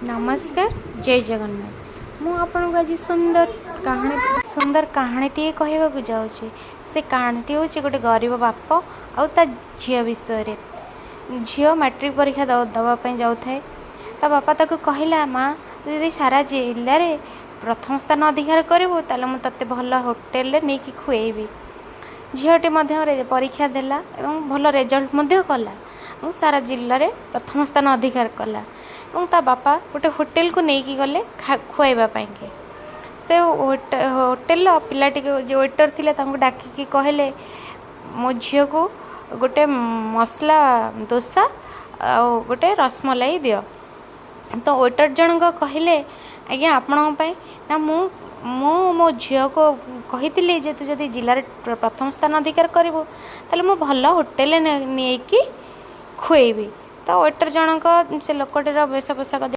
ନମସ୍କାର, ଜୟ ଜଗନ୍ନାଥ। ମୁଁ ଆପଣଙ୍କୁ ଆଜି ସୁନ୍ଦର କାହାଣୀଟିଏ କହିବାକୁ ଯାଉଛି। ସେ କାହାଣୀଟି ହେଉଛି ଗୋଟେ ଗରିବ ବାପ ଆଉ ତା ଝିଅ ବିଷୟରେ। ଝିଅ ମାଟ୍ରିକ ପରୀକ୍ଷା ଦେବା ପାଇଁ ଯାଉଥାଏ। ତା ବାପା ତାକୁ କହିଲା, ମା, ତୁ ଯଦି ସାରା ଜିଲ୍ଲାରେ ପ୍ରଥମ ସ୍ଥାନ ଅଧିକାର କରିବୁ, ତାହେଲେ ମୁଁ ତୋତେ ଭଲ ହୋଟେଲରେ ନେଇକି ଖୁଏଇବି। ଝିଅଟି ମଧ୍ୟ ପରୀକ୍ଷା ଦେଲା ଏବଂ ଭଲ ରେଜଲ୍ଟ ମଧ୍ୟ କଲା ଏବଂ ସାରା ଜିଲ୍ଲାରେ ପ୍ରଥମ ସ୍ଥାନ ଅଧିକାର କଲା ଏବଂ ତା ବାପା ଗୋଟେ ହୋଟେଲକୁ ନେଇକି ଗଲେ ଖୁଆଇବା ପାଇଁକି। ସେ ହୋଟେଲର ପିଲାଟିକୁ, ଯେଉଁ ୱେଟର୍ ଥିଲେ, ତାଙ୍କୁ ଡାକିକି କହିଲେ, ମୋ ଝିଅକୁ ଗୋଟେ ମସଲା ଦୋସା ଆଉ ଗୋଟେ ରସମଲାଇ ଦିଅ। ତ ୱେଟର୍ ଜଣକ କହିଲେ, ଆଜ୍ଞା, ଆପଣଙ୍କ ପାଇଁ? ନା, ମୁଁ ମୋ ଝିଅକୁ କହିଥିଲି ଯେ ତୁ ଯଦି ଜିଲ୍ଲାରେ ପ୍ରଥମ ସ୍ଥାନ ଅଧିକାର କରିବୁ, ତାହେଲେ ମୁଁ ଭଲ ହୋଟେଲରେ ନେଇକି ଖୁଏଇବି। ତ ୱେଟର୍ ଜଣକ ସେ ଲୋକଟିର ବେଶ ପୋଷାକ